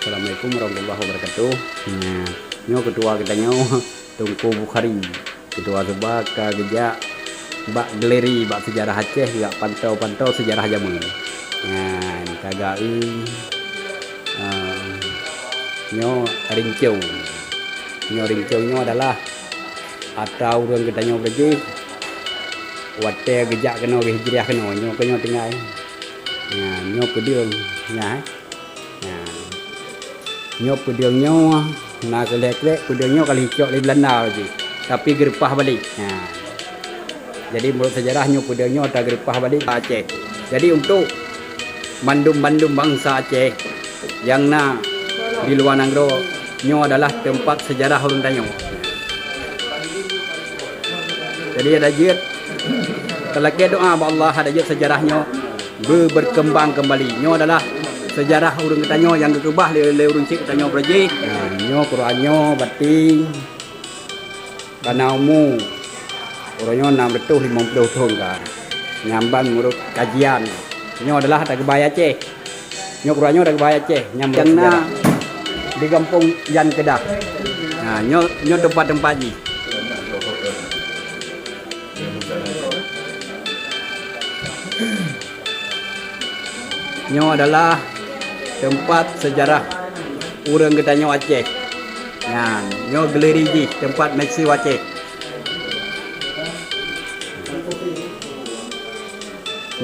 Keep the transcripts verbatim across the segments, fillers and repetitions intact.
Assalamualaikum warahmatullahi wabarakatuh. Nah, nyoe ketua geutanyoe Teungku Bukhari. Ketua Suba ka geujak bak galeri, bak sejarah Aceh, geujak pantau-pantau sejarah jameun. Nyan, ka geu, eh, nyoe rincong. Nyoe rincong nyoe adalah atra ureuëng geutanyoe beureuji watée geujak keunoe, geuhijriah keunoe. Nyoe keuh nyoe tinggai. Nyan, nyoe peudeueng. Nyan, eh. Nah, nyoe peudeueng nyoe na keulék-keulék, peudeueng nyoe ka lheueh cok lé Belanda jih, tapi geureupah balek. Nah, jadi meunurot sejarah nyoe peudeueng nyoe atra geureupah balek Aceh. Jadi untuk mandum-mandum bansa Aceh nyang na di luwa nanggroe, nyoe adalah teumpat sejarah ureuëng tanyoe. Jadi adak jeuet talakée doá bak Allah, adak jeuet sejarah nyoe beu-, berkembang kembali. Nyoe adalah sejarah ureuëng geutanyoe nyang geukeubah lé, lé ureuëng chik geutanyoe beureuji. Nah, nyoe Quran nyoe berarti ka na umu uroe nyoe enam ratus lima puluh thon ka. Nyan ban meunurot kajian. Nyoe adalah atra geuba Aceh. Nyoe Quran nyoe atra geuba Aceh, nyang na di gampông Yan Keudah. Nah, nyoe, nyoe teumpat-teumpat jih. Nyoe adalah teumpat sejarah ureuëng geutanyoe Aceh. Nyan, nyoe galeri jih, teumpat museum Aceh.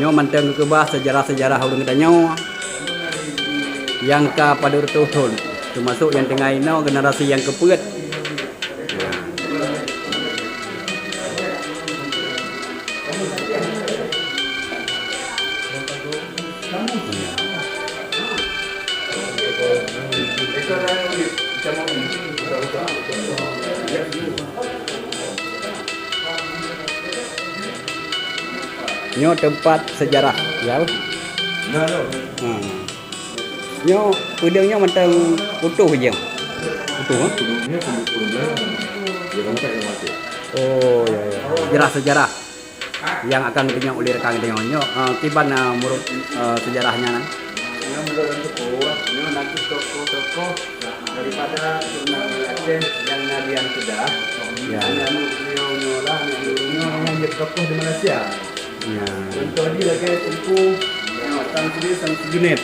Nyoe mantong geukeubah sejarah-sejarah ureuëng geutanyoe nyang ka padub reutôh thon, teumasok nyang tinggai inoe generasi nyang keupeuet. Nyoe teumpat sejarah, ya. Hmm. Nyoe peudeueng nyoe mantong utoh jeueng. Utoh, eh? Oh, ya, ya. Sejarah-sejarah yang akan geutunyok uleh rakan geutanyoe. Nyoe, eh, kiban, eh, meunurot, eh, sejarahnya nan? Nyoe meunurot lôn tupeue, nyoe na kheueh tokoh-tokoh daripada keturunan Aceh nyang na di Yan Keudah. Ya. Aneuk beliau nyoe lah, aneuk beliau nyoe nyang jeuet tokoh di Malaysia. Ya. Contoh jih lagée Teungku, nyoe Samsudin Samsudin Junaid.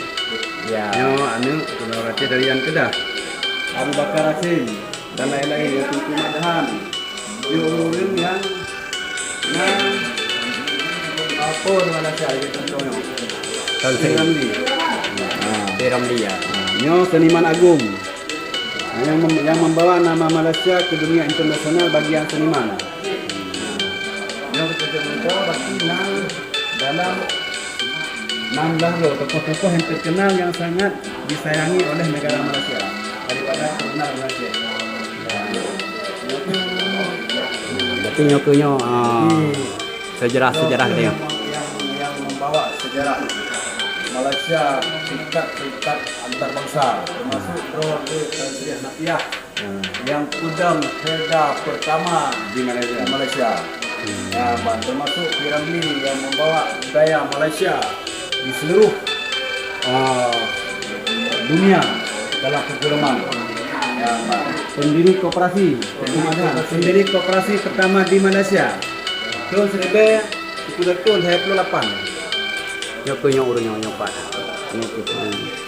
Ya. Nyoe aneuk keturunan Aceh dari Yan Keudah. Abu Bakar Hasyim dan lain-lain, nyoe Teungku Mat Dahlan. Nyoe ureuëng nyang na apa di Malaysia lagée contoh nyoe. Samsudin. P Ramlee. Ah. P Ramlee, ya. Ah, nyoe seniman agung. Nah, yang mem-, yang membawa nama Malaysia ke dunia internasional bagian seniman. Nyoe kita cerita berarti na dalam enam belas droe tokoh-tokoh yang terkenal yang sangat disayangi oleh negara Malaysia daripada keturunan Malaysia. Berarti nyoe keuh nyoe, ah, sejarah-sejarah dia. Yang, yang, yang membawa sejarah Malaysia tingkat-tingkat antarabangsa, termasuk droe Tan Sri Hanafiah. Hmm. Yang peudong herda pertama di Malaysia. Di Malaysia. Hmm. Ya, ban termasuk P Ramlee yang membawa budaya Malaysia di seluruh, ah, dunia dalam perfilman. Ya, ban. Pendiri koperasi, pendiri koperasi, pendiri koperasi pertama di Malaysia. Tahun seribu sembilan ratus lima puluh lapan. Nyoe keuh nyoe ureuëng nyoe, nyoe pat. Nyoe keuh.